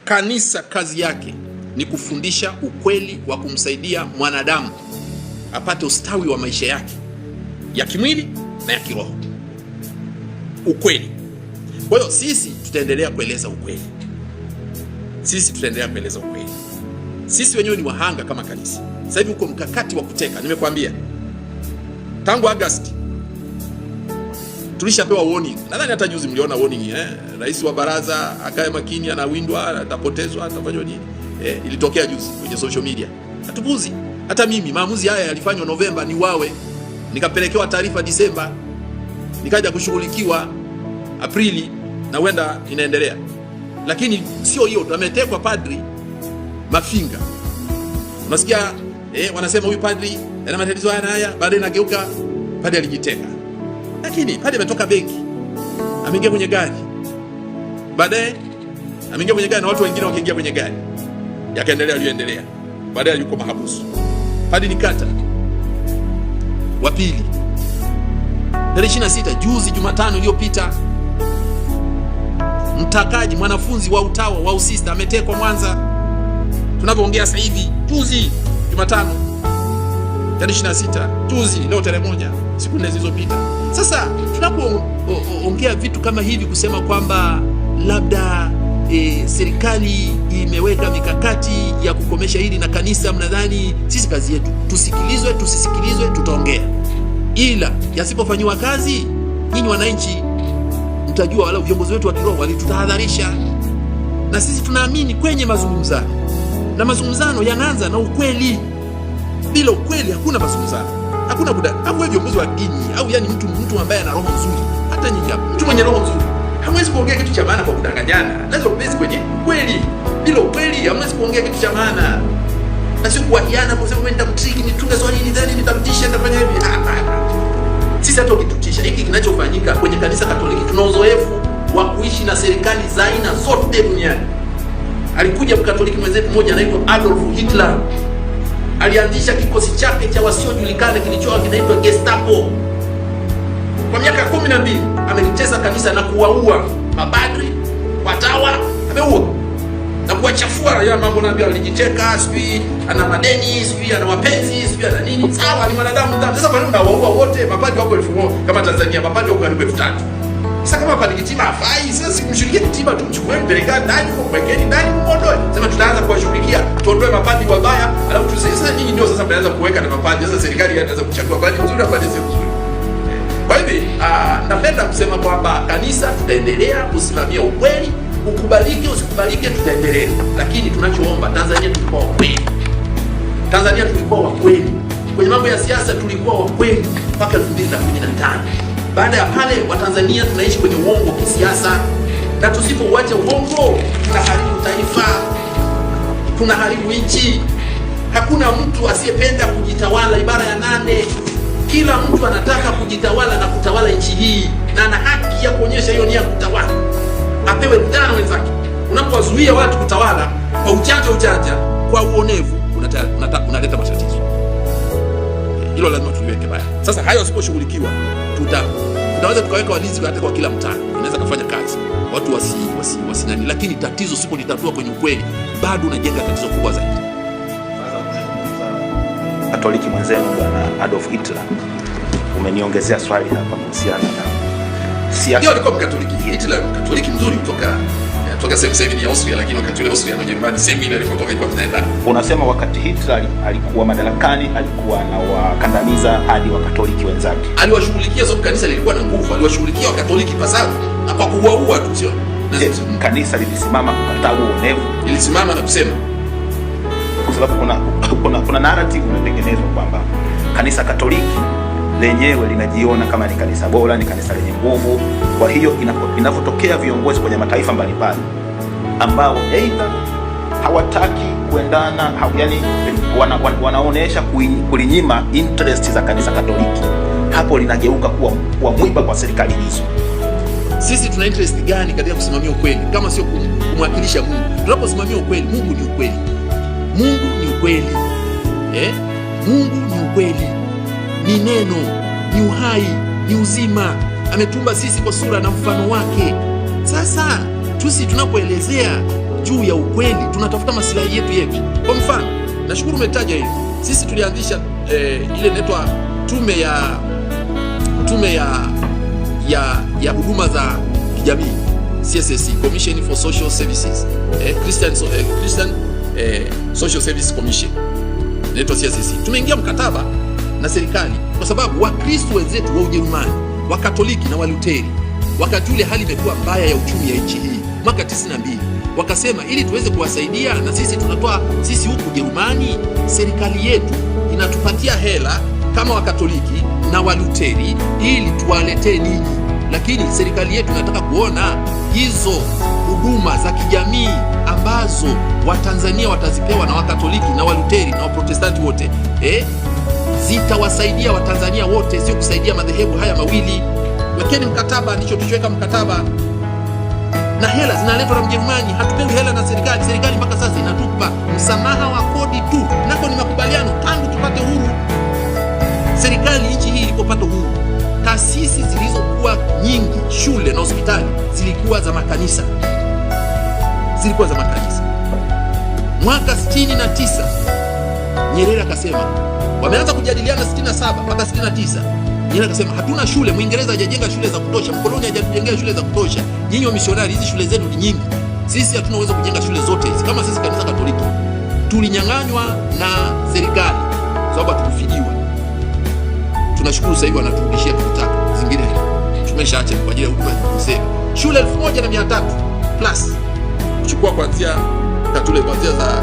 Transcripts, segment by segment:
Kanisa kazi yake ni kufundisha ukweli wa kumsaidia mwanadamu apate ustawi wa maisha yake ya kimwili na ya kiroho. Ukweli. Kwa hiyo sisi tutaendelea kueleza ukweli, sisi tutaendelea kueleza ukweli. Sisi wenyewe ni wahanga kama kanisa. Sasa hivi uko mkakati wa kuteka, nimekwambia tangu Agosti tulishapewa warning. Nadhani hata juzi mliona warning. Rais wa baraza akae makini, anawindwa, atapotezwa, atafanywa nini? Ilitokea juzi kwenye social media. Hatupuzi. Hata mimi maamuzi haya yalifanywa Novemba ni wawe, nikapelekewa taarifa Disemba, nikaja kushughulikiwa Aprili na huenda inaendelea. Lakini sio hiyo, ametekwa Padri Mafinga. Unasikia wanasema huyu padri ana matatizo haya na haya, baadaye nageuka padri alijiteka. Lakini padri ametoka benki, ameingia kwenye gari, baadaye ameingia kwenye gari na watu wengine wakaingia kwenye gari, yakaendelea aliyoendelea, baadaye yuko mahabusu. Padri Nikata wa pili, tarehe 26 juzi Jumatano iliyopita, mtakaji mwanafunzi wa utawa wa usista ametekwa Mwanza. Tunavyoongea sasa hivi, juzi Jumatano tarehe 26, juzi, leo tarehe 1, siku 4 zilizopita. Sasa tunapoongea vitu kama hivi, kusema kwamba labda serikali imeweka mikakati ya kukomesha hili na kanisa, mnadhani sisi kazi yetu tusikilizwe, tusisikilizwe, tutaongea, ila yasipofanyiwa kazi, nyinyi wananchi mtajua, wala viongozi wetu wa kiroho walitutahadharisha, na sisi tunaamini kwenye mazungumzano, na mazungumzano yanaanza na ukweli. Bila ukweli hakuna mazungumzano, hakuna kuda. Au wewe viongozi wa dini au yani mtu ambaye ana roho nzuri, hata nyinyi hapa, mtu mwenye roho nzuri hamwezi kuongea kitu cha maana kwa kudanganyana. Lazima ubezi kwenye ukweli. Bila ukweli hamwezi kuongea kitu cha maana, na sio kuwahiana kwa sababu mimi nitamtriki, nitunge swali hili, then nitamtisha, nitafanya hivi. Hapana. Sisi hata ukitutisha, hiki kinachofanyika kwenye kanisa Katoliki, tuna uzoefu wa kuishi na serikali za aina zote duniani. Alikuja Mkatoliki mwenzetu mmoja anaitwa Adolf Hitler, alianzisha kikosi chake cha wasiojulikana kilichokuwa kinaitwa Gestapo. Kwa miaka 12 amelitesa kanisa na kuwaua mapadri, watawa, ameua na kuwachafua. Ya mambo naambia, alijiteka, sijui ana madeni, sijui ana wapenzi, sijui ana nini. Sawa, ni mwanadamu. Sasa kwa nini unawaua wote? Mapadri wako 1000 kama Tanzania, mapadri wako karibu 3000. Sasa kama padri Kitima hafai, sasa simshughulikie Kitima tu, mchukue mpelekeni ndani huko, mwekeni ndani, muondoe. Sema tutaanza kuwashughulikia, tuondoe mapadri wabaya, alafu sasa nyinyi ndio sasa mnaanza kuweka na mapadri. Sasa serikali inaanza kuchagua padri mzuri na padri sio mzuri. Kwa hivi napenda kusema kwamba kanisa tutaendelea kusimamia ukweli, ukubalike usikubalike, tutaendelea. Lakini tunachoomba, Tanzania tulikuwa wa kweli. Tanzania tulikuwa wa kweli. Kwenye mambo ya siasa tulikuwa wa kweli mpaka 2015. Baada ya pale Watanzania tunaishi kwenye uongo wa kisiasa, na tusipouacha uongo tunaharibu taifa, tunaharibu nchi. Hakuna mtu asiyependa kujitawala, ibara ya 8. Kila mtu anataka kujitawala na kutawala nchi hii, na ana haki ya kuonyesha hiyo nia ya kutawala, apewe ridhaa wenzake. Unapowazuia watu kutawala kwa ujanja ujanja, kwa uonevu, unaleta matatizo. Hilo lazima tuliweke bayana. Sasa hayo yasiposhughulikiwa, tunaweza tukaweka walinzi hata kwa kila mtaa, inaweza kufanya kazi, watu wasi nani, lakini tatizo usipolitatua kwenye ukweli, bado unajenga tatizo kubwa zaidi. Katoliki mwenzenu Bwana Adolf Hitler, umeniongezea swali hapa kuhusiana na siasa. Ndio, alikuwa Mkatoliki. Hitler Mkatoliki mzuri kutoka sehemu hivi ni Austria, lakini wakati ule Austria na Ujerumani sehemu ile alikotoka ilikuwa tunaenda. Unasema wakati Hitler alikuwa madarakani alikuwa anawakandamiza hadi Wakatoliki wenzake. Aliwashughulikia sababu kanisa lilikuwa na nguvu, aliwashughulikia Wakatoliki pasavyo na kwa kuwaua tu, sio? Na Je, kanisa lilisimama kukataa huo uonevu? Lilisimama na kusema, kwa sababu kuna narrative inatengenezwa kwamba kanisa Katoliki lenyewe linajiona kama ni kanisa bora, ni kanisa lenye nguvu. Kwa hiyo inapotokea viongozi kwenye mataifa mbalimbali ambao aidha hawataki kuendana, yani wanaonesha kulinyima interest za kanisa Katoliki, hapo linageuka kuwa mwiba kwa serikali hizo. Sisi tuna interest gani katika kusimamia ukweli kama sio kumwakilisha Mungu? Tunaposimamia ukweli, Mungu ni ukweli. Mungu ni ukweli. Mungu ni ukweli, ni neno, ni uhai, ni uzima. Ametumba sisi kwa sura na mfano wake. Sasa tusi tunapoelezea juu ya ukweli, tunatafuta maslahi yetu yepi. Kwa mfano, nashukuru umetaja hiyo. Sisi tulianzisha ile inaitwa tume ya huduma za kijamii CSSC, Commission for Social Services, Christian Social Service Commission inaitwa CSSC. Tumeingia mkataba na serikali kwa sababu Wakristo wenzetu wa Ujerumani, Wakatoliki na Waluteri, wakati ule hali imekuwa mbaya ya uchumi ya nchi hii mwaka 92, wakasema ili tuweze kuwasaidia na sisi tunatoa, sisi huku Ujerumani serikali yetu inatupatia hela kama Wakatoliki na Waluteri ili tuwaletee ninyi, lakini serikali yetu inataka kuona hizo huduma za kijamii ambazo Watanzania watazipewa na Wakatoliki na Waluteri na Waprotestanti wote zitawasaidia Watanzania wote, sio kusaidia madhehebu haya mawili. Wekeni mkataba, ndicho tulichoweka mkataba, na hela zinaletwa na Mjerumani. Hatupewi hela na serikali. Serikali mpaka sasa inatupa msamaha wa kodi tu, nako ni makubaliano tangu tupate uhuru. Serikali nchi hii ilipopata uhuru, taasisi zilizokuwa nyingi, shule na hospitali zilikuwa za makanisa, zilikuwa za makanisa. Mwaka 69 Nyerere akasema, wameanza kujadiliana 67 mpaka 69. Nyerere akasema hatuna shule, Mwingereza hajajenga shule za kutosha, mkoloni hajatujengea shule za kutosha. Nyinyi wa misionari, hizi shule zenu ni nyingi, sisi hatuna uwezo kujenga shule zote hizi. Kama sisi kanisa Katoliki tulinyang'anywa na serikali sababu hatukufidiwa. Tunashukuru sasa hivi wanaturudishia tukitaka, zingine tumeshaacha kwa ajili ya huduma mzee. Shule 1300 plus kuchukua kuanzia Katule, kuanzia za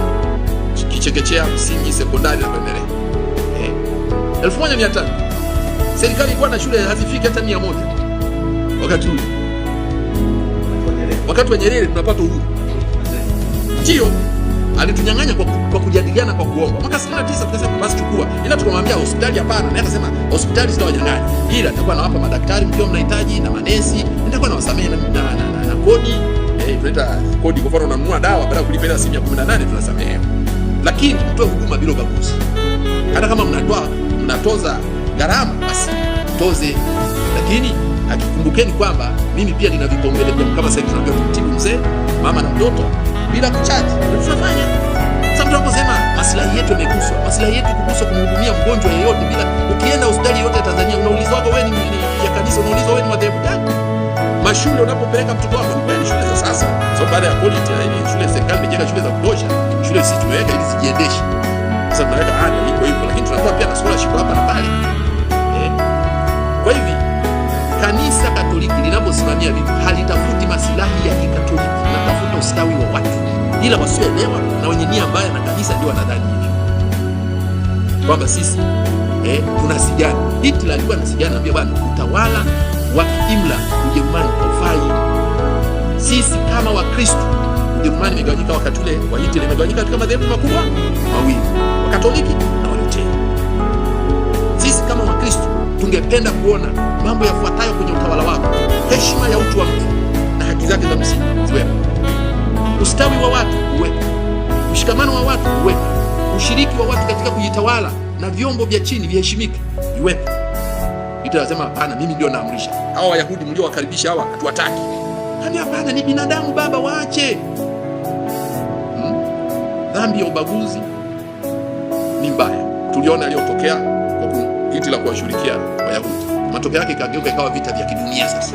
kichekechea, msingi, sekondari na kuendelea. 1300. Serikali ilikuwa na shule hazifiki hata 100 wakati ule. Wakati wa Nyerere tunapata uhuru. Ndio alitunyang'anya kwa kujadiliana, kwa kuomba. Mwaka 69 tukasema basi chukua, ila tukamwambia hospitali hapana, naye akasema hospitali sitawanyang'anya, ila nitakuwa nawapa madaktari mkiwa mnahitaji na manesi, nitakuwa nawasamehe na kodi. Tunaita kodi. Kwa mfano unanunua dawa, baada ya kulipa ile 18% tunasamehewa, lakini mtoe huduma bila ubaguzi. Hata kama mnatoza gharama, basi toze, lakini akikumbukeni kwamba mimi pia nina vipaumbele vyangu. Kama sasa hivi tunaambiwa tumtibu mzee, mama na mtoto bila kuchaji, ndio tunafanya. Sasa tunaposema maslahi yetu yameguswa, maslahi yetu kuguswa kumhudumia mgonjwa yeyote bila. Ukienda hospitali yote ya Tanzania unaulizwa wewe ni ya kanisa, unaulizwa wewe ni madhehebu gani? Mashule unapopeleka mtoto wako, ni kweli shule za sasa, so baada ya quality na ile shule serikali imejenga shule za kutosha, shule sisi tumeweka ili zijiendeshe. Sasa tunaweka ada iko hivyo, lakini tunatoa pia na scholarship hapa na pale. Kwa hivi kanisa Katoliki linaposimamia vitu halitafuti masilahi ya Kikatoliki, linatafuta ustawi wa watu, ila wasioelewa na wenye nia mbaya na kanisa ndio wanadhani hivyo kwamba sisi tunasigana. Hitler alikuwa anasigana, anambia bwana, utawala wa kiimla Ujerumani haufai. Sisi kama Wakristo, Ujerumani imegawanyika wakati ule wa Hitler, imegawanyika katika madhehebu makubwa mawili, Wakatoliki na Waluteri. Sisi kama Wakristo tungependa kuona mambo yafuatayo kwenye utawala wako: heshima ya utu wa mtu na haki zake za msingi ziwepo, ustawi wa watu uwepo, mshikamano wa watu uwepo, ushiriki wa watu katika kujitawala na vyombo vya chini viheshimike, iwepo. Hitler anasema hapana, mimi ndio naamrisha. Hawa Wayahudi mliowakaribisha hawa hatuwataki. Hadi hapana, ni binadamu baba, waache. Dhambi ya ubaguzi ni mbaya. Tuliona yaliyotokea kwa Hitler kuwashughulikia Wayahudi, matokeo yake ikageuka ikawa vita vya kidunia sasa.